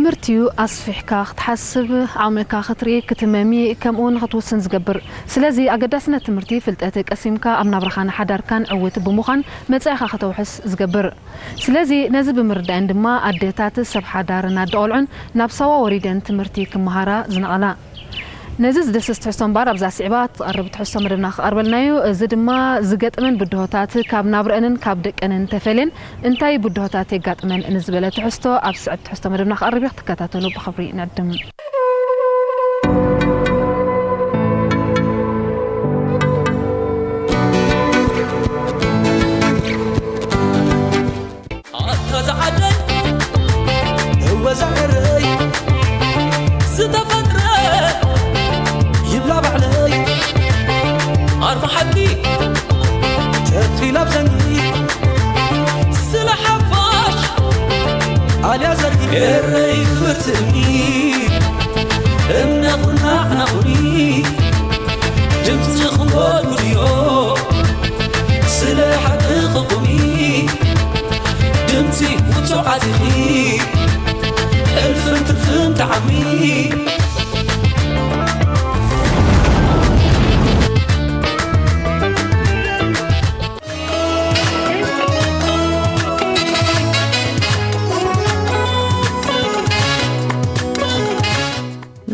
ትምህርቲዩ ኣስፊሕካ ክትሓስብ፣ ዓቕምካ ክትርኢ፣ ክትመሚ፣ ከምኡውን ክትውስን ዝገብር። ስለዚ ኣገዳስነት ትምህርቲ ፍልጠት ቀሲምካ ኣብ ናብራኻን ሓዳርካን ዕውት ብምዃን መጻኢኻ ከተውሕስ ዝገብር። ስለዚ ነዚ ብምርዳእን ድማ ኣዴታት ሰብ ሓዳርን ኣደ ቆልዑን ናብ ሳዋ ወሪደን ትምህርቲ ክመሃራ ዝነቐላ። ነዚ ዝድስስ ትሕዝቶ እምበኣር ኣብዛ ስዕባ ትቐርብ ትሕዝቶ መደብና ክቐርበልና እዩ። እዚ ድማ ዝገጥመን ብድሆታት ካብ ናብረአንን ካብ ደቀንን ተፈልየን እንታይ ብድሆታት የጋጥመን ንዝበለ ትሕዝቶ ኣብ ስዕብ ትሕዝቶ መደብና ክቐርብ እዩ። ክትከታተሉ ብኽብሪ ንዕድም። ኣታ ዝዓደይ እወ ዛዕረይ ዝተፈጥረ ይብላ ባዕለይ ኣርማ ሓቂ ተኺላ ብዘኒ ስለ ሓፋሽ ኣልያ ዘርኢ ኤረይ ክብርቲ እምኒ እምነ ኩና ኣዕናቑኒ ድምፂ ክወዱድዮ ስለ ሓቂ ክቑሚ ድምፂ ውፁዓት ኢኺ እልፍን ትርፍን ተዓሚ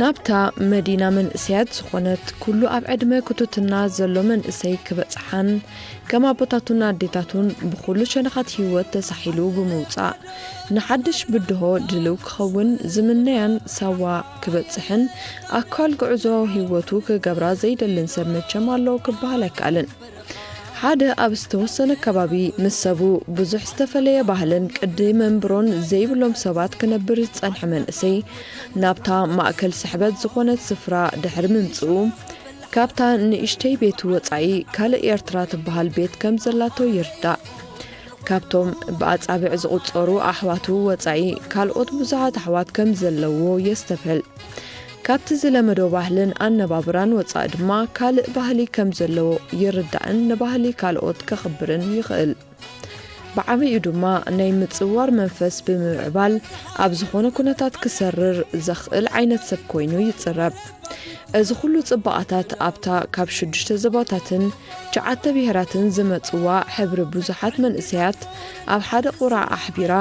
ናብታ መዲና መንእሰያት ዝኾነት ኩሉ ኣብ ዕድመ ክቱትና ዘሎ መንእሰይ ክበጽሓን ከም ኣቦታቱን ኣዴታቱን ብኹሉ ሸነኻት ህይወት ተሳሒሉ ብምውጻእ ንሓድሽ ብድሆ ድልው ክኸውን ዝምነያን ሳዋ ክበጽሕን ኣካል ጉዕዞ ህይወቱ ክገብራ ዘይደልን ሰብ መቸም ኣሎ ክበሃል ኣይከኣልን። ሓደ ኣብ ዝተወሰነ ከባቢ ምስ ሰቡ ብዙሕ ዝተፈለየ ባህልን ቅዲ መንብሮን ዘይብሎም ሰባት ክነብር ዝጸንሐ መንእሰይ ናብታ ማእከል ስሕበት ዝኾነት ስፍራ ድሕሪ ምምጽኡ ካብታ ንእሽተይ ቤቱ ወጻኢ ካልእ ኤርትራ ትበሃል ቤት ከም ዘላቶ ይርዳእ። ካብቶም ብኣጻብዕ ዝቑጸሩ ኣሕዋቱ ወጻኢ ካልኦት ብዙሓት ኣሕዋት ከም ዘለዎ የስተብህል። ካብቲ ዝለመዶ ባህልን ኣነባብራን ወጻኢ ድማ ካልእ ባህሊ ከም ዘለዎ ይርዳእን ንባህሊ ካልኦት ከኽብርን ይኽእል። ብዓቢኡ ድማ ናይ ምጽዋር መንፈስ ብምምዕባል ኣብ ዝኾነ ኩነታት ክሰርር ዘኽእል ዓይነት ሰብ ኮይኑ ይጽረብ። እዚ ኩሉ ጽባቐታት ኣብታ ካብ ሽዱሽተ ዞባታትን ትሽዓተ ብሄራትን ዝመጽዋ ሕብሪ ብዙሓት መንእሰያት ኣብ ሓደ ቁራዕ ኣሕቢራ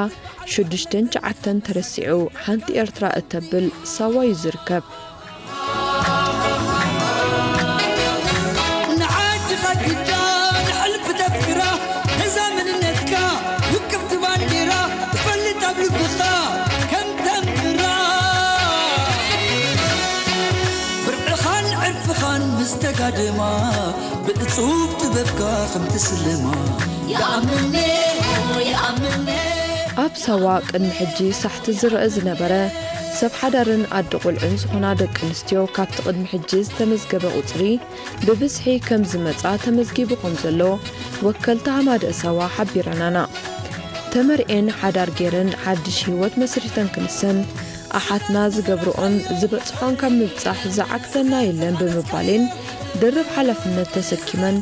ሽዱሽተን ትሽዓተን ተረሲዑ ሓንቲ ኤርትራ እተብል ሳዋ እዩ ዝርከብ። ንዓድኻ ግዳ ንሕልፊ ተፍቅራ ነዛ መንነትካ ውቅብቲ ባንዴራ ትፈልጥ ኣብ ልብኻ ከም ተንብራ ብርዕኻን ዕርፍኻን ምስ ተጋደማ ብእጹብ ጥበብካ ከም ትስለማ ይኣምነ ይኣምነ ኣብ ሳዋ ቅድሚ ሕጂ ሳሕቲ ዝረአ ዝነበረ ሰብ ሓዳርን ኣደ ቁልዕን ዝኾና ደቂ ኣንስትዮ ካብቲ ቅድሚ ሕጂ ዝተመዝገበ ቁጽሪ ብብዝሒ ከም ዝመጻ ተመዝጊቡ ከም ዘሎ ወከልቲ ሃማደእ ሳዋ ሓቢረናና። ተመርዔን ሓዳር ጌረን ሓድሽ ህይወት መስሪተን ክንሰን ኣሓትና ዝገብርኦን ዝበጽሖን ካብ ምብጻሕ ዝዓግተና የለን ብምባሌን ድርብ ሓላፍነት ተሰኪመን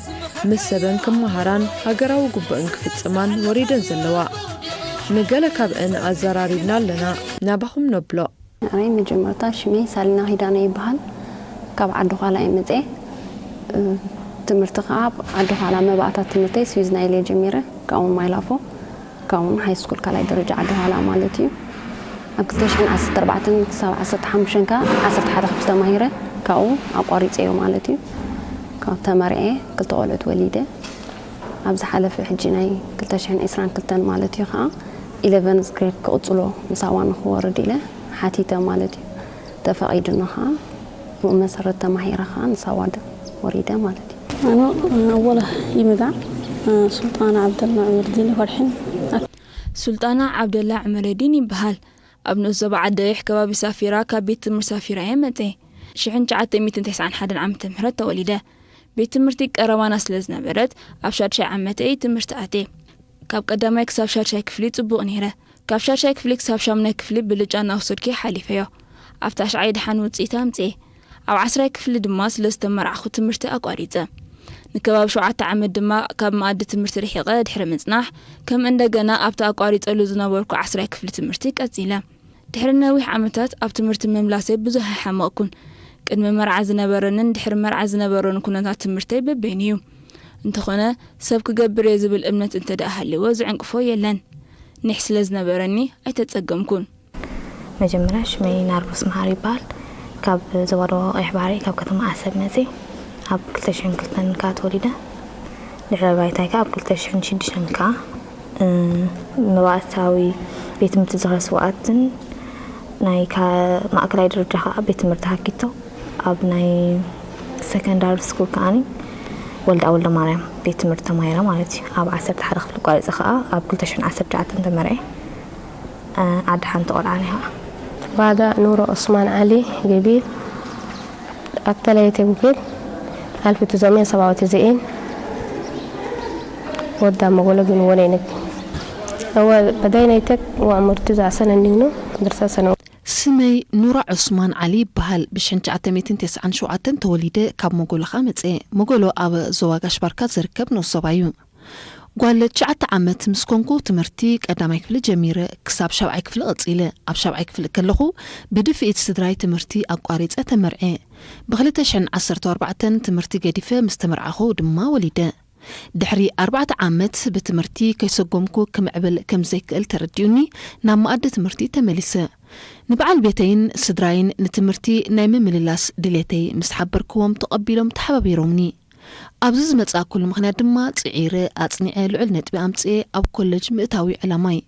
ምስ ሰበን ክመሃራን ሃገራዊ ግቡእን ክፍጽማን ወሪደን ዘለዋ። ንገለ ካብአን ኣዘራሪብና ኣለና፣ ናባኹም ነብሎ። ናይ መጀመርታ ሽመይ ሳሊና ኪዳነ ይበሃል። ካብ ዓዲ ዃላ እየ መፅኤ። እ፣ ትምህርቲ ከዓ ኣብ ዓዲ ዃላ መባእታ ትምህርተይ ስዊዝ ናይል እየ ጀሚረ። ካብኡ ማይላፎ፣ ካብኡ ሃይ ስኩል ካልኣይ ደረጃ ዓዲ ዃላ ማለት እዩ። ኣብ ክልተ ሽሕን ዓሰርተ ኣርባዕተን ክሳብ ዓሰርተ ሓሙሽተን ከዓ ዓሰርተ ሓደ ክፍሊ ተማሂረ፣ ካብኡ ኣቋሪፀዮ ማለት እዩ። ካብ ተመርዐ ክልተ ቆልዑት ወሊደ። ኣብ ዝሓለፈ ሕጂ ናይ ክልተ ሽሕን ዕስራን ክልተን ማለት እዩ ከዓ ኢለቨንዝ ግሬድ ክቕፅሎ ንሳዋ ንክወርድ ኢለ ሓቲተ ማለት እዩ። ተፈቒዱኒ ከዓ ብኡ መሰረት ተማሂረ ከዓ ንሳዋ ድ-፣ ወሪደ ማለት እዩ። أنا أول يمدع سلطانة عبد الله عمر الدين فرحين. ሱልጣና ዓብደላ ዕመረዲን ይበሃል። ኣብ ንኡስ ዞባ ዓዲ ኣየሕ ከባቢ ሳፊራ ካብ ቤት ትምህርቲ ሳፊራ እየ መፅየ። ሽሕን ትሽዓተ ሚእትን ተስዓን ሓደን ዓመተ ምህረት ተወሊደ። ቤት ትምህርቲ ቀረባና ስለ ዝነበረት ኣብ ሻድሻይ ዓመተይ ትምህርቲ ኣትየ። ካብ ቀዳማይ ክሳብ ሻድሻይ ክፍሊ ጽቡቕ ነይረ። ካብ ሻድሻይ ክፍሊ ክሳብ ሻምናይ ክፍሊ ብልጫ እናወሰድኩ ሓሊፈዮ። ኣብ ታሽዓይ ደሓን ውጽኢት ኣምጽኤ። ኣብ ዓስራይ ክፍሊ ድማ ስለ ዝተመርዓኹ ትምህርቲ ኣቋሪጸ። ንከባቢ ሸውዓተ ዓመት ድማ ካብ መኣዲ ትምህርቲ ርሒቐ ድሕሪ ምጽናሕ፣ ከም እንደገና ኣብቲ ኣቋሪጸሉ ዝነበርኩ ዓስራይ ክፍሊ ትምህርቲ ቀጺለ። ድሕሪ ነዊሕ ዓመታት ኣብ ትምህርቲ ምምላሰይ ብዙሕ ኣይሓመቕኩን። ቅድሚ መርዓ ዝነበረንን ድሕሪ መርዓ ዝነበረን ኩነታት ትምህርተይ በበይኑ እዩ። እንተኾነ፣ ሰብ ክገብር እየ ዝብል እምነት እንተ ደኣ ሃልይዎ ዝዕንቅፎ የለን። ኒሕ ስለ ዝነበረኒ ኣይተጸገምኩን። መጀመርያ ሽመይ ናርዶስ መሃር ይበሃል። ካብ ዞባ ደቡብ ቀይሕ ባሕሪ፣ ካብ ከተማ ዓሰብ መፅየ። ኣብ ክልተ ሽሕን ክልተን ከኣ ተወሊደ። ድሕረ ባይታይ ከኣ ኣብ ክልተ ሽሕን ሽዱሽተን ከኣ፣ እ፣ መባእታዊ ቤት ትምህርቲ ዝኽረ ስውኣትን ናይ ካ-፣ ማእከላይ ደረጃ ከኣ ቤት ትምህርቲ ሃኪቶ ኣብ ናይ ሰከንዳሪ ስኩል ከኣኒ ወልዳ ወልደ ማርያም ቤት ትምህርቲ ተማሂረ ማለት እዩ። ኣብ ዓሰርተ ሓደ ክፍሊ ቋሪፀ ከኣ ኣብ ክልተ ሽሕን ዓሰርተ ትሽዓተን ተመርዐ። እ፣ ዓዲ ሓንቲ ቆልዓ እኒሃ። ባዳ ኑሮ ዑስማን ዓሊ ገቢል ኣብ ተለየተ ጉግል ኣልፊቱ ዘሜን ሰባወቲ ዘኤን ወዳ መጎሎ ግን ወለይነግ እወ በዳይናይተግ ወዕሙርቲ ዛሰነ እንዲግኑ ድርሰሰነ። ስመይ ኑራ ዑስማን ዓሊ ይበሃል። ብሽሕን ትሽዓተ ሚእትን ተስዓን ሸውዓተን ተወሊደ፣ ካብ መጎሎ ኸኣ መጽኤ። መጎሎ ኣብ ዞባ ጋሽ ባርካ ዝርከብ ንኡስ ዞባ እዩ። ጓል ትሽዓተ ዓመት ምስ ኮንኩ ትምህርቲ ቀዳማይ ክፍሊ ጀሚረ፣ ክሳብ ሻብዓይ ክፍሊ ቀጺለ። ኣብ ሻብዓይ ክፍሊ ከለኹ ብድፍኢት ስድራይ ትምህርቲ ኣቋሪጸ ተመርዔ። ብኽልተ ሽሕን ዓሰርተ ኣርባዕተን ትምህርቲ ገዲፈ ምስ ተመርዓኹ ድማ ወሊደ። ድሕሪ ኣርባዕተ ዓመት ብትምህርቲ ከይሰጎምኩ ክምዕብል ከም ዘይክእል ተረዲኡኒ ናብ መኣዲ ትምህርቲ ተመሊሰ። ንበዓል ቤተይን ስድራይን ንትምህርቲ ናይ ምምልላስ ድሌተይ ምስ ሓበርክዎም ተቐቢሎም ተሓባቢሮምኒ። ኣብዚ ዝመጻእኩሉ ምኽንያት ድማ ጽዒረ ኣጽኒዐ ልዑል ነጥቢ ኣምጽኤ ኣብ ኮለጅ ምእታዊ ዕላማይ።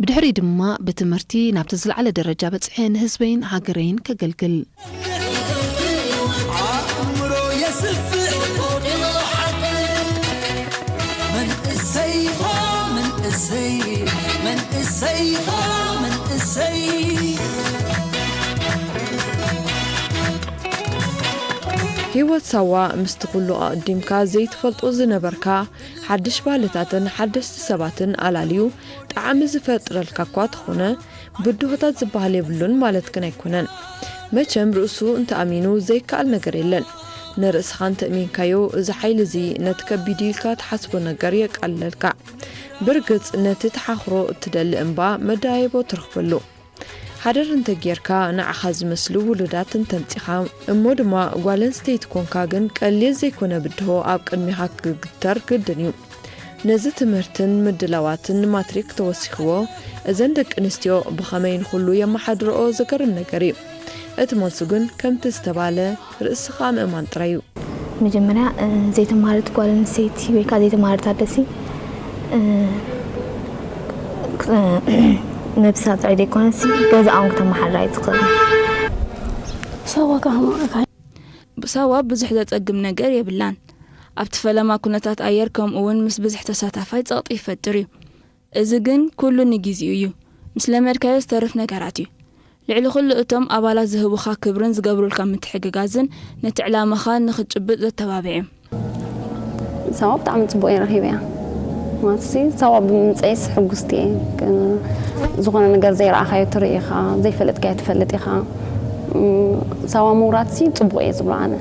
ብድሕሪ ድማ ብትምህርቲ ናብቲ ዝለዓለ ደረጃ በጽሐ ንህዝበይን ሃገረይን ከገልግል። ኣእምሮ የስፍሕ መንእሰይ ኾ መንእሰይ መንእሰይ ኾ መንእሰይ ህይወት ሳዋ ምስቲ ኩሉ ኣቐዲምካ ዘይትፈልጦ ዝነበርካ ሓድሽ ባህልታትን ሓደስቲ ሰባትን ኣላልዩ ጣዕሚ ዝፈጥረልካ እኳ ተኾነ ብድሆታት ዝበሃል የብሉን ማለት ግን ኣይኮነን። መቸም ርእሱ እንተኣሚኑ ዘይከኣል ነገር የለን። ንርእስኻ እንተእሚንካዮ እዚ ሓይሊ እዚ ነቲ ከቢድ ኢልካ ትሓስቦ ነገር የቃልለልካ። ብርግጽ ነቲ ትሓኽሮ እትደሊ እምባ መደያይቦ ትረኽበሉ። ሓደር እንተ ጌርካ፣ ንዓኻ ዝመስሉ ውሉዳት እንተምጺኻ፣ እሞ ድማ ጓል ኣንስተይቲ ኮንካ ግን ቀሊል ዘይኮነ ብድሆ ኣብ ቅድሚኻ ክግተር ግድን እዩ። ነዚ ትምህርትን ምድላዋትን ንማትሪክ ተወሲኽዎ፣ እዘን ደቂ ኣንስትዮ ብኸመይ ንኹሉ የመሓድርኦ ዘገርም ነገር እዩ። እቲ መልሱ ግን ከምቲ ዝተባለ ርእስኻ ምእማን ጥራይ እዩ። መጀመርያ ዘይተማህረት ጓል ኣንስተይቲ ወይ ከዓ ዘይተማህረት ኣደሲ ነብሳ ጥራይ ዘይኮነሲ ገዛኦም ክተመሓድራ ኣይትኽእል። ሳዋ ከማእካ ሳዋ ብዙሕ ዘጸግም ነገር የብላን። ኣብቲ ፈለማ ኩነታት ኣየር ከምኡ እውን ምስ ብዝሕ ተሳታፋይ ጸቕጢ ይፈጥር እዩ። እዚ ግን ኩሉ ንጊዜኡ እዩ። ምስ ለመድካዮ ዝተርፍ ነገራት እዩ። ልዕሊ ኩሉ እቶም ኣባላት ዝህቡኻ ክብርን ዝገብሩልካ ምትሕግጋዝን ነቲ ዕላማኻ ንኽትጭብጥ ዘተባብዕ እዮም። ሳዋ ብጣዕሚ ፅቡቅ እየ ረኪበያ ማለት ሲ ሳዋ ብምምፀይስ ሕጉስቲ እየ ግን ዝኾነ ነገር ዘይረኣኻዮ ትርኢ ኢኻ ዘይፈለጥካዮ ትፈልጥ ኢኻ እም፣ ሳዋ ምውራድ ሲ ፅቡቅ እየ ዝብሎ ኣነ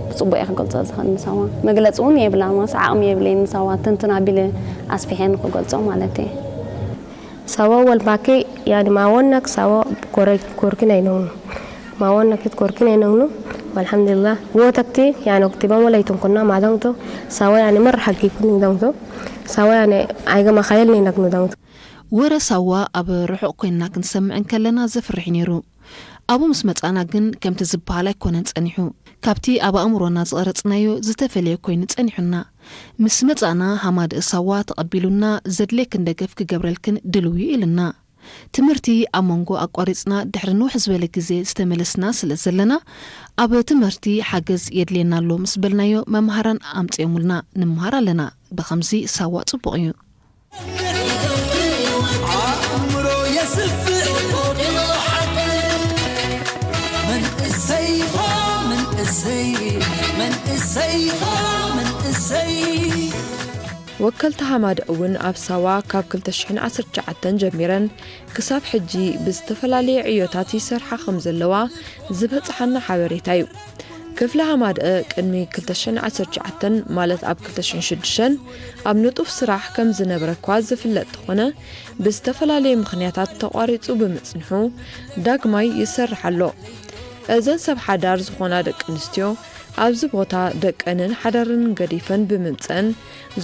ብፅቡቅ እየ ክገልፆ ዝኽእል ንሳዋ መግለፂ እውን የብላ ማስ ዓቕሚ የብለይ ንሳዋ ትንትን ኣቢለ ኣስፊሐ ንክገልፆ ማለት እየ Sawa wal baake yani maawonna sawa korkin aynawnu maawonna kit korkin aynawnu walhamdulillah wo takti yani oktiban wala itun kunna ma dangto sawa yani mar hagi kun dangto sawa yani ayga ma khayal ni naknu dangto. ወረ ሳዋ ኣብ ርሑቕ ኮይንና ክንሰምዕ እንከለና ዘፍርሕ እዩ ነይሩ። ኣብኡ ምስ መጻእና ግን ከምቲ ዝበሃል ኣይኮነን ጸኒሑ። ካብቲ ኣብ ኣእምሮና ዝቐረጽናዮ ዝተፈልየ ኮይኑ ጸኒሑና። ምስ መጻእና ሃማድእ ሳዋ ተቐቢሉና ዘድልየክን ደገፍ ክገብረልክን ድልው እዩ ኢሉና። ትምህርቲ ኣብ መንጎ ኣቋሪጽና ድሕሪ ንውሕ ዝበለ ግዜ ዝተመለስና ስለ ዘለና ኣብ ትምህርቲ ሓገዝ የድልየና ኣሎ ምስ በልናዮ መምሃራን ኣምጺኦሙልና። ንምሃር ኣለና። ብኸምዚ ሳዋ ጽቡቕ እዩ። ኣእምሮ የስፍሕ መንእሰይ መንእሰይ መንእሰይ መንእሰይ ወከልቲ ሃማድዕ እውን ኣብ ሳዋ ካብ ክልተ ሽሕን ዓሰርተ ትሽዓተን ጀሚረን ክሳብ ሕጂ ብዝተፈላለየ ዕዮታት ይሰርሓ ከም ዘለዋ ዝበፅሓና ሓበሬታ እዩ። ክፍለ ሃማደአ ቅድሚ ክልተ ሽሕን ዓሰርተ ትሽዓተን ማለት ኣብ ክልተ ሽሕን ሽዱሽተን ኣብ ንጡፍ ስራሕ ከም ዝነበረ እኳ ዝፍለጥ ተኾነ፣ ብዝተፈላለየ ምኽንያታት ተቋሪጹ ብምጽንሑ ዳግማይ ይሰርሕ ኣሎ። እዘን ሰብ ሓዳር ዝኾና ደቂ ኣንስትዮ ኣብዚ ቦታ ደቀንን ሓዳረንን ገዲፈን ብምምጸን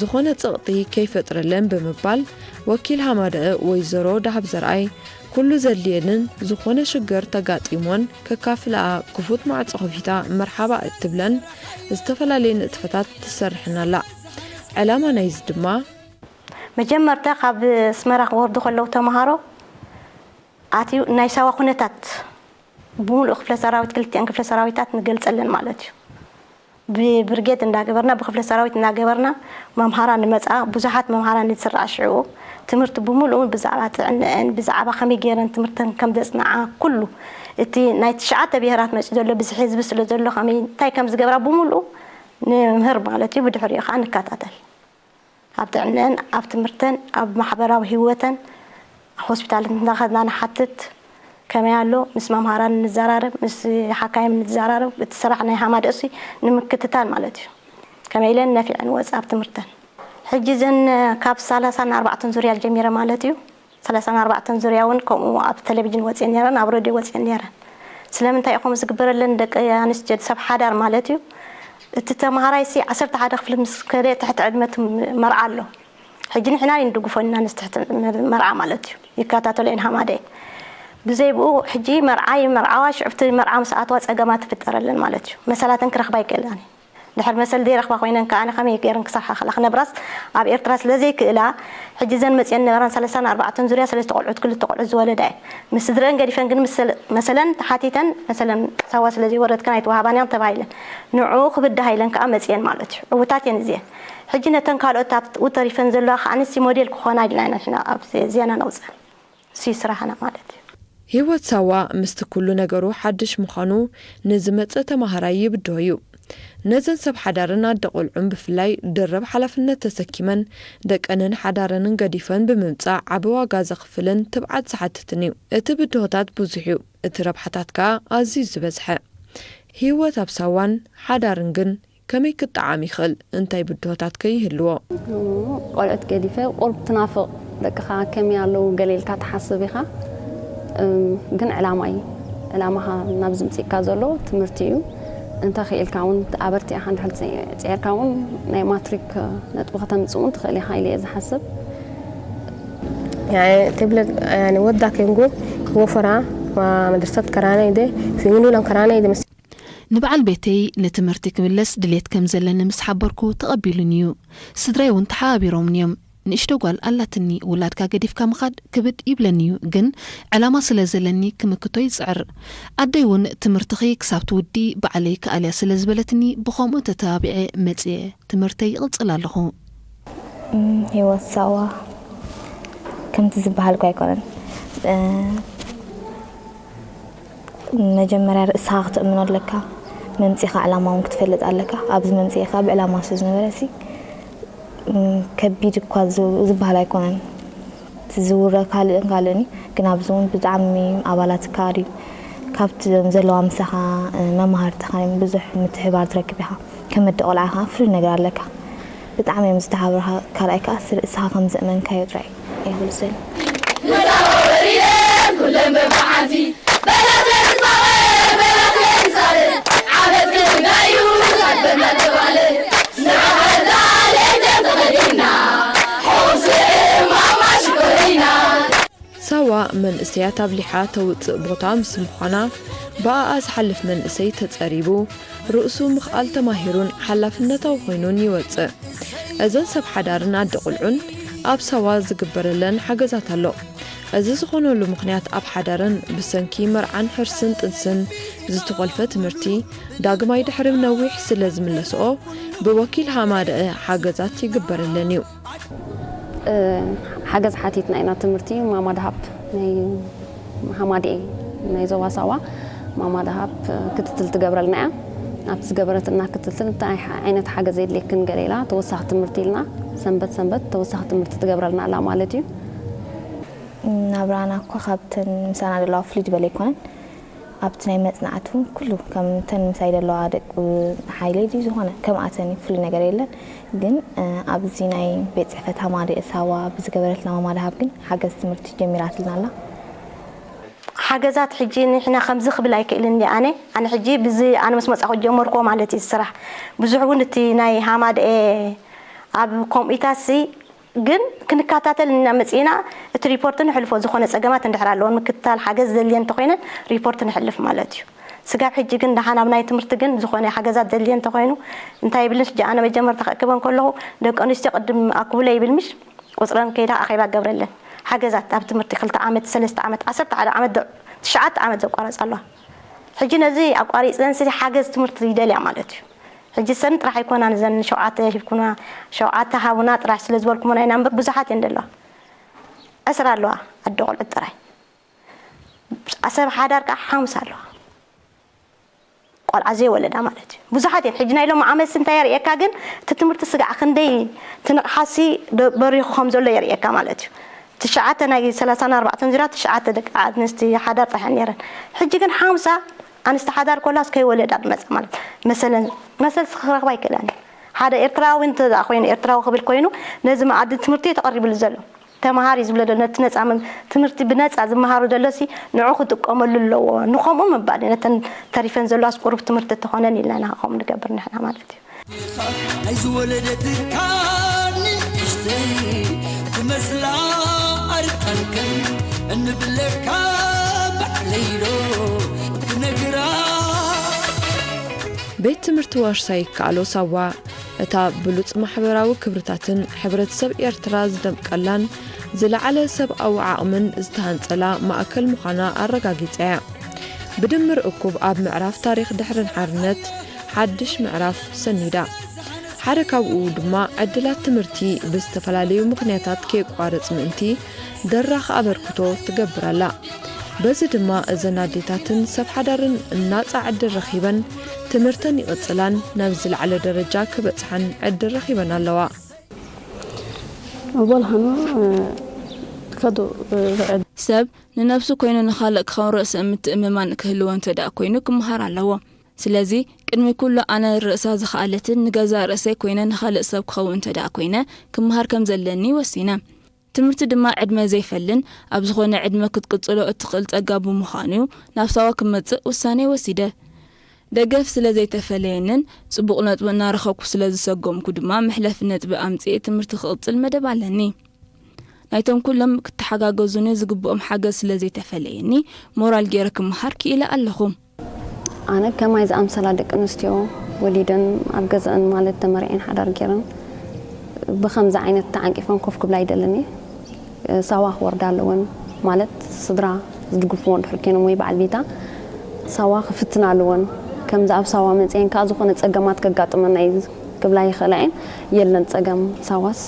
ዝኾነ ጸቕጢ ከይፈጥረለን ብምባል ወኪል ሃማደአ ወይዘሮ ዳሃብ ዘርኣይ ኩሉ ዘድልየንን ዝኾነ ሽግር ተጋጢሞን ከካፍልኣ ክፉት ማዕጾ ከፊታ መርሓባ እትብለን ዝተፈላለየ ንጥፈታት ትሰርሕን ኣላ። ዕላማ ናይዚ ድማ መጀመርታ ካብ ኣስመራ ክወርዱ ከለዉ ተምሃሮ ኣትዩ ናይ ሳዋ ኩነታት ብምሉእ ክፍለ ሰራዊት ክልቲኣን ክፍለ ሰራዊታት ንገልጸለን ማለት እዩ። ብብርጌድ እንዳገበርና ብክፍለ ሰራዊት እንዳገበርና መምሃራ ንመፅኣ ብዙሓት መምሃራ ንዝስራዕ ሽዕኡ ትምህርቲ ብምሉኡ ብዛዕባ ጥዕንአን ብዛዕባ ከመይ ገይረን ትምህርተን ከም ዘፅንዓ ኩሉ እቲ ናይ ትሽዓተ ብሄራት መፂኡ ዘሎ ብዝሒ ህዝቢ ስለ ዘሎ ከመይ እንታይ ከም ዝገብራ ብምሉኡ ንምህር ማለት እዩ። ብድሕሪኡ ከዓ ንከታተል ኣብ ጥዕንአን ኣብ ትምህርተን ኣብ ማሕበራዊ ህይወተን ሆስፒታል እንዳኸድና ንሓትት ከመይ ኣሎ ምስ መምሃራን ንዘራረብ ምስ ሓካይም ንዘራረብ እቲ ስራሕ ናይ ሃማደእሲ ንምክትታል ማለት እዩ። ከመይ ኢለን ነፊዐን ወፃ ኣብ ትምህርተን ሕጂ ዘን ካብ ሰላሳን ኣርባዕተን ዙርያ ጀሚረ ማለት እዩ። ሰላሳን ኣርባዕተን ዙርያ እውን ከምኡ ኣብ ቴሌቪዥን ወፅየን ነረን ኣብ ሬድዮ ወፅየን ነረን። ስለምንታይ እዩ ከምኡ ዝግበረለን ደቂ ኣንስትዮ ሰብ ሓዳር ማለት እዩ። እቲ ተምሃራይ ሲ ዓሰርተ ሓደ ክፍሊ ምስ ከደ ትሕቲ ዕድመ መርዓ ኣሎ። ሕጂ ንሕና ንድግፎ ኢና ንስትሕቲ መርዓ ማለት እዩ ይከታተሎ እየን ሃማደ ብዘይ ብኡ ሕጂ መርዓይ መርዓዋ ሽዕብቲ መርዓ ምስ ኣተዋ ፀገማ ትፍጠረለን ማለት እዩ መሰላተን ክረኽባ ይክእላን ድሕር መሰል ዘይረኽባ ኮይነን ከዓ ከመይ ገይረን ክሳሓ ክላ ክነብራስ ኣብ ኤርትራ ስለ ዘይክእላ ሕጂ ዘን መፅየን ነበራን ሰለስታን ኣርባዕተን ዙርያ ሰለስተ ቆልዑት ክልተ ቆልዑት ዝወለዳ እየን ምስ ስድረን ገዲፈን ግን መሰለን ተሓቲተን መሰለን ሳዋ ስለ ዘይወረድክን ኣይተዋህባን እየን ተባሂለን ንዑ ክብድሃ ኢለን ከዓ መፅየን ማለት እዩ ዕውታት እየን እዚአን ሕጂ ነተን ካልኦት ኣብኡ ተሪፈን ዘለዋ ከዓ ንሲ ሞዴል ክኾና ኢልና ኢና ንሕና ኣብ ዜና ነውፅአን እሱ ስራሕና ማለት እዩ። ህይወት ሳዋ ምስቲ ኩሉ ነገሩ ሓድሽ ምዃኑ ንዝመጸ ተማሃራይ ይብድሆ እዩ። ነዘን ሰብ ሓዳርን ኣደ ቆልዑን ብፍላይ ድርብ ሓላፍነት ተሰኪመን ደቀንን ሓዳረንን ገዲፈን ብምምጻእ ዓቢ ዋጋ ዘኽፍልን ትብዓት ዝሓትትን እዩ። እቲ ብድሆታት ብዙሕ እዩ፣ እቲ ረብሓታት ከኣ ኣዝዩ ዝበዝሐ። ህይወት ኣብ ሳዋን ሓዳርን ግን ከመይ ክጠዓም ይኽእል? እንታይ ብድሆታት ከ ይህልዎ? ቆልዑት ገዲፈ ቁሩብ ትናፍቕ ደቅኻ ከመይ ኣለዉ ገለ ኢልካ ትሓስብ ኢኻ ግን ዕላማ እዩ ዕላማኻ ናብዚ ምፅእካ ዘሎ ትምህርቲ እዩ እንተ ክኢልካ እውን ኣበርቲዕኻ እንድሕር ፅዒርካ እውን ናይ ማትሪክ ነጥቢ ከተምፅእ እውን ትኽእል ኢኻ ኢለ እየ ዝሓስብ تبلغ يعني ودا كينغو وفرا ومدرسة كرانة يدي سينو لم كرانة يدي ንበዓል ቤተይ ንትምህርቲ ክምለስ ድሌት ከም ዘለኒ ምስ ሓበርኩ ተቐቢሉኒ እዩ። ስድራይ እውን ተሓባቢሮምኒ እዮም። ንእሽቶ ጓል ኣላትኒ፣ ውላድካ ገዲፍካ ምኻድ ክብድ ይብለኒ እዩ፣ ግን ዕላማ ስለ ዘለኒ ክምክቶ ይጽዕር። ኣደይ እውን ትምህርትኺ ክሳብ ትውዲ ባዕለይ ክኣልያ ስለ ዝበለትኒ ብኸምኡ ተተባቢዐ መጽየ ትምህርተይ ይቕጽል ኣለኹ። ህይወት ሳዋ ከምቲ ዝበሃል እኳ ኣይኮነን። መጀመርያ ርእስኻ ክትእምኖ ኣለካ። መምጺኻ ዕላማ እውን ክትፈልጥ ኣለካ። ኣብዚ መምጺኤ ከኣ ብዕላማ ስለ ዝነበረ ሲ ከቢድ እኳ ዝበሃል ኣይኮነን። እቲ ዝውረ ካልእን ካልእን እዩ። ግን ኣብዚ እውን ብጣዕሚ ኣባላትካ ድዩ ካብቲ ዘለዋ ምሳኻ መማህርትኻ ብዙሕ ምትሕባር ትረክብ ኢኻ። ከም ኣደ ቆልዓ ኢኻ ፍሉይ ነገር ኣለካ። ብጣዕሚ እዮም ዝተሓባበሩኻ። ካልኣይ ከኣ ስለ እስኻ ከም ዘእመንካዮ ጥራይ እየ ክብል ዝደሊ። ሳዋ መንእሰያት ኣብሊሓ ተውፅእ ቦታ ምስ ምዃና ብኣኣ ዝሓልፍ መንእሰይ ተፀሪቡ ርእሱ ምኽኣል ተማሂሩን ሓላፍነታዊ ኮይኑን ይወፅእ። እዘን ሰብ ሓዳርን ኣደ ቁልዑን ኣብ ሳዋ ዝግበረለን ሓገዛት ኣሎ። እዚ ዝኾነሉ ምኽንያት ኣብ ሓዳረን ብሰንኪ መርዓን ሕርስን ጥንስን ዝተኾልፈ ትምህርቲ ዳግማይ ድሕሪ ነዊሕ ስለ ዝምለስኦ ብወኪል ሃማደአ ሓገዛት ይግበረለን እዩ። ሓገዝ ሓቲትና ኢና ትምህርቲ ማማ ድሃብ ናይ ሃማድኤ ናይ ዞባ ሳዋ ማማ ድሃብ ክትትል ትገብረልና እያ ኣብቲ ዝገበረትና ክትትል እንታይ ዓይነት ሓገዝ የድልየክን ገለ ኢላ ተወሳኺ ትምህርቲ ኢልና ሰንበት ሰንበት ተወሳኺ ትምህርቲ ትገብረልና ኣላ ማለት እዩ ናብራና እኳ ካብተን ምሳና ዘለዋ ፍልይ ዝበለ ኣይኮነን ኣብቲ ናይ መጽናዕቲ እውን ኩሉ ከም ተን ምሳይ ዘለዋ ደቂ ሓይለይ ድዩ ዝኾነ ከምኣተን ፍሉይ ነገር የለን። ግን ኣብዚ ናይ ቤት ጽሕፈት ሃማደኤ ሳዋ ብዝገበረትና ማማ ደሃብ ግን ሓገዝ ትምህርቲ ጀሚራትልና ኣላ። ሓገዛት ሕጂ ንሕና ከምዚ ክብል ኣይክእልን እየ ኣነ። ኣነ ሕጂ ብዚ ኣነ ምስ መጻኹ ጀመርኩዎ ማለት እዩ ስራሕ። ብዙሕ እውን እቲ ናይ ሃማደኤ ኣብ ከምኡኢታሲ ግን ክንከታተል እና መጺእና እቲ ሪፖርት ንሕልፎ። ዝኾነ ጸገማት እንድሕር ኣለዎ ምክትታል ሓገዝ ዘድልየን እንተኾይነን ሪፖርት ንሕልፍ ማለት እዩ። ስጋብ ሕጂ ግን ደሓን ኣብ ናይ ትምህርቲ ግን ዝኾነ ሓገዛት ዘድልየን እንተኾይኑ እንታይ ይብል ምሽ ጃኣነ መጀመርታ ክእክበን ከለኹ ደቂ ኣንስትዮ ቅድም ኣክብለ ይብል ምሽ ቁጽረን ከይዳ ኣኼባ ገብረለን ሓገዛት ኣብ ትምህርቲ ክልተ ዓመት ሰለስተ ዓመት ዓሰርተ ሓደ ዓመት ዶ- ትሽዓተ ዓመት ዘቋረጻ ኣለዋ። ሕጂ ነዚ ኣቋሪጽን ስለ ሓገዝ ትምህርቲ ይደልያ ማለት እዩ። ሕጂ ሰን ጥራሕ ኣይኮናን ዘን ሸውዓተ ሂብኩና ሸውዓተ ሃቡና ጥራሕ ስለ ዝበልኩሞ ናይ ናምበር ብዙሓት እየን ዘለዋ። ዕስራ ኣለዋ ኣደ ቆልዑት ጥራይ። ኣሰብ ሓዳር ከዓ ሓሙስ ኣለዋ። ቆልዓ ዘይወለዳ ማለት እዩ። ብዙሓት እየን። ሕጂ ናይ ሎም ዓመት እንታይ የርእየካ ግን እቲ ትምህርቲ ስጋዕ ክንደይ ትንቕሓሲ ዶ- በሪኹ ከም ዘሎ የርእየካ ማለት እዩ። ትሽዓተ ናይ ሰላሳን ኣርባዕተን ዙርያ ትሽዓተ ደቂ ኣንስቲ ሓዳር ጥራሕ ነረን። ሕጂ ግን ሓምሳ ኣንስቲ ሓዳር ኮላስ ከይወለዳ ድመጻ ማለት መሰለን መሰል ክረኽባ ኣይክእላን። ሓደ ኤርትራዊ እንተ ደኣ ኮይኑ ኤርትራዊ ክብል ኮይኑ ነዚ መኣዲ ትምህርቲ እዩ ተቐሪብሉ ዘሎ። ተምሃር እዩ ዝብሎ ዘሎ ነቲ ነጻ መም- ትምህርቲ ብነጻ ዝመሃሩ ዘሎሲ ንዑ ክጥቀመሉ ኣለዎ። ንኸምኡ ምባል እዩ ነተን ተሪፈን ዘለዋስ ቁሩብ ትምህርቲ እተኾነን ኢልና ኢና ከምኡ ንገብር ንሕና ማለት እዩ። ኣይዝወለደትካ ንእሽተይ ትመስላ ኣርቃንከን እንብለካ ባዕለይዶ ክነግራ። ቤት ትምህርቲ ዋርሳይ ይከኣሎ ሳዋ እታ ብሉጽ ማሕበራዊ ክብርታትን ሕብረተሰብ ኤርትራ ዝደምቀላን ዝለዓለ ሰብኣዊ ዓቕምን ዝተሃንጸላ ማእከል ምዃና ኣረጋጊጻ እያ። ብድምር እኩብ ኣብ ምዕራፍ ታሪኽ ድሕርን ሓርነት ሓድሽ ምዕራፍ ሰኒዳ። ሓደ ካብኡ ድማ ዕድላት ትምህርቲ ብዝተፈላለዩ ምኽንያታት ከየቋርጽ ምእንቲ ደራኺ ኣበርክቶ ትገብር ኣላ። በዚ ድማ እዘን ኣዴታትን ሰብ ሓዳርን ናጻ ዕድል ረኺበን ትምህርተን ይቕጽላን ናብ ዝለዓለ ደረጃ ክበጽሓን ዕድል ረኺበን ኣለዋ። أول خانو كدو ሰብ ንነብሱ ኮይኑ ንኻልእ ክኸውን ርእሰ ምትእምማን ክህልዎ እንተ ደኣ ኮይኑ ክመሃር ኣለዎ። ስለዚ ቅድሚ ኩሉ ኣነ ርእሳ ዝኸኣለትን ንገዛእ ርእሰይ ኮይነ ንኻልእ ሰብ ክኸውን እንተ ደኣ ኮይነ ክመሃር ከም ዘለኒ ወሲነ። ትምህርቲ ድማ ዕድመ ዘይፈልን ኣብ ዝኾነ ዕድመ ክትቅጽሎ እትኽእል ጸጋ ብምዃኑ'ዩ ናብ ሳዋ ክመጽእ ውሳኔ ወሲደ። ደገፍ ስለ ዘይተፈለየንን ጽቡቕ ነጥቢ እናረኸብኩ ስለ ዝሰጎምኩ ድማ መሕለፊ ነጥቢ ኣምጺኤ ትምህርቲ ክቕጽል መደብ ኣለኒ። ናይቶም ኩሎም ክተሓጋገዙኒ ዝግብኦም ሓገዝ ስለ ዘይተፈለየኒ ሞራል ገይረ ክመሃር ክኢለ ኣለኹ። ኣነ ከማይ ዝኣምሰላ ደቂ ኣንስትዮ ወሊደን ኣብ ገዛእን ማለት ተመርዕየን ሓዳር ገይረን ብኸምዚ ዓይነት ተዓንቂፈን ኮፍ ክብላ ኣይደልን እየ። ሳዋ ክወርዳ ኣለወን ማለት ስድራ ዝድግፍዎ እንድሕር ኮይኖም ወይ በዓል ቤታ ሳዋ ክፍትና ኣለወን። ከምዚ ኣብ ሳዋ መፅየን ከዓ ዝኾነ ፀገማት ከጋጥመና እዩ ክብላ ይኽእላ እየን። የለን ፀገም ሳዋስ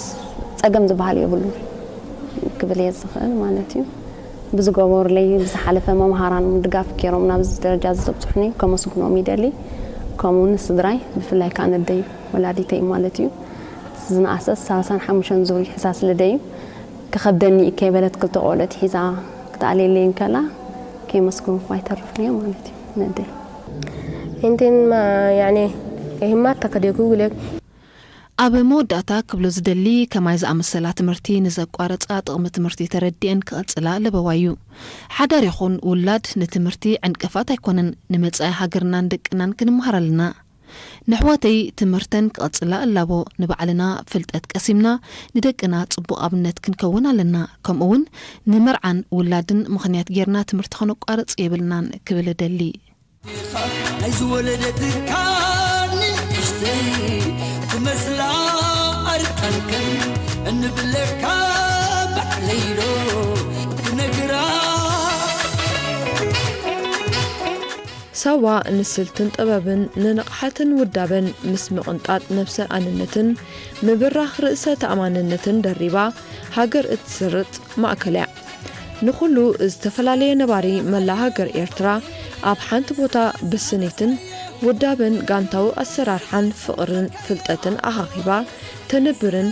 ፀገም ዝበሃል የብሉ ክብል እየ ዝኽእል ማለት እዩ። ብዝገበሩለይ ብዝሓለፈ መምሃራን ድጋፍ ገይሮም ናብዚ ደረጃ ዘብፅሑኒ ከመስግኖም ይደሊ። ከምኡ ንስድራይ ብፍላይ ከዓ ነደይ ወላዲተይ ማለት እዩ። ዝነኣሰት ሰላሳን ሓሙሽተን ዙር ይሕሳ ስለ ደዩ ክኸብደኒ እዩ ከይበለት ክልተ ቆልዑት ሒዛ ክትኣልየለይ እንከላ ከየመስገንኩ ኣይተርፍን እየ ማለት እዩ ነደይ። Intin ma yani ihmat takadiku gulek ኣብ መወዳእታ ክብሎ ዝደሊ ከማይ ዝኣመሰላ ትምህርቲ ንዘቋረጻ ጥቕሚ ትምህርቲ ተረዲአን ክቐጽላ ለበዋ እዩ። ሓዳር ይኹን ውላድ ንትምህርቲ ዕንቅፋት ኣይኮነን። ንመጻኢ ሃገርናን ደቅናን ክንመሃር ኣለና። ንሕዋተይ ትምህርተን ክቐጽላ እላቦ። ንባዕልና ፍልጠት ቀሲምና ንደቅና ጽቡቕ ኣብነት ክንከውን ኣለና። ከምኡ እውን ንመርዓን ውላድን ምኽንያት ጌርና ትምህርቲ ከነቋርጽ የብልናን ክብል እደሊ። ኣይዝወለደትካ ንእሽተይ ትመስላ ኣርቃንከን እንብለካ ባዕለይዶ ክነግራ። ሳዋ ንስልትን ጥበብን ንንቕሓትን ውዳበን ምስ ምቕንጣጥ ነብሰ ኣንነትን ምብራኽ ርእሰ ተኣማንነትን ደሪባ ሃገር እትስርጽ ማእከል እያ። ንኹሉ ዝተፈላለየ ነባሪ መላ ሃገር ኤርትራ ኣብ ሓንቲ ቦታ ብስኒትን ውዳበን ጋንታዊ ኣሰራርሓን ፍቕርን ፍልጠትን ኣኻኺባ ተንብርን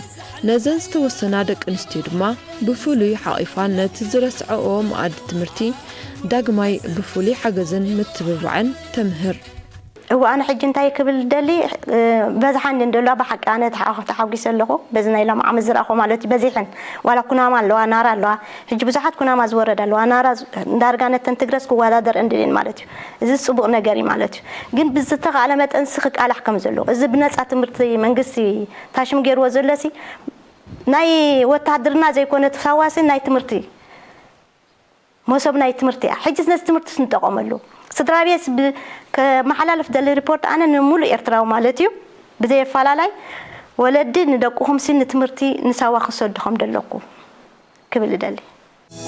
ነዘን ዝተወሰና ደቂ ኣንስትዮ ድማ ብፍሉይ ሓቒፋ ነቲ ዝረስዐኦ መኣዲ ትምህርቲ ዳግማይ ብፍሉይ ሓገዝን ምትብባዕን ተምህር። እዋ ኣነ ሕጂ እንታይ ክብል ደሊ በዝሓን እንደሎ ብሓቂ ኣነ ተሓጒሰ ኣለኹ። በዚ ናይ ሎም ዓመት ዝረእኹ ማለት እዩ በዚሕን ዋላ ኩናማ ኣለዋ ናራ ኣለዋ። ሕጂ ብዙሓት ኩናማ ዝወረድ ኣለዋ ናራ እንዳርጋ ነተን ትግረስ ክወዳደር እንድልን ማለት እዩ። እዚ ፅቡቅ ነገር እዩ ማለት እዩ። ግን ብዝተኻእለ መጠን ሲ ክቃላሕ ከም ዘለዎ እዚ ብነፃ ትምህርቲ መንግስቲ ታሽም ገይርዎ ዘሎሲ ናይ ወታሃድርና ዘይኮነ ተሳዋሲ ናይ ትምህርቲ መሶብ ናይ ትምህርቲ እያ። ሕጂ ነዚ ትምህርቲ ንጠቐመሉ። ስድራ ቤት ከመሓላልፍ ደሊ ሪፖርት ኣነ ንሙሉእ ኤርትራዊ ማለት እዩ ብዘየፈላላይ ወለዲ ንደቅኹም ሲ ንትምህርቲ ንሳዋ ክሰድኹም ደለኩ ክብል እደሊ።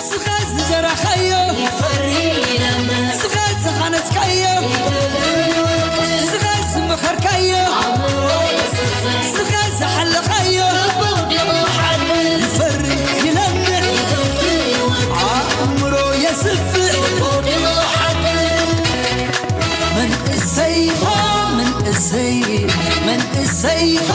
ስኻ ዝዘራኻዮ ይፈሪ ይለምዕ፣ ስኻ ዝኻነጽካዮ ይደግም ይወቅል፣ ስኻ ዝመኸርካዮ ኣእምሮ የስፍሕ፣ ስኻ ዝሓለኻዮ ልቢ ኣውዲቑ ሓድር ይፈሪ ይለምዕ፣ ይደግም ይወቅል፣ ኣእምሮ የስፍሕ ልቢ ኣውዲቑ ሓድር። መንእሰይ ሆ መንእሰይ መንእሰይ ሆ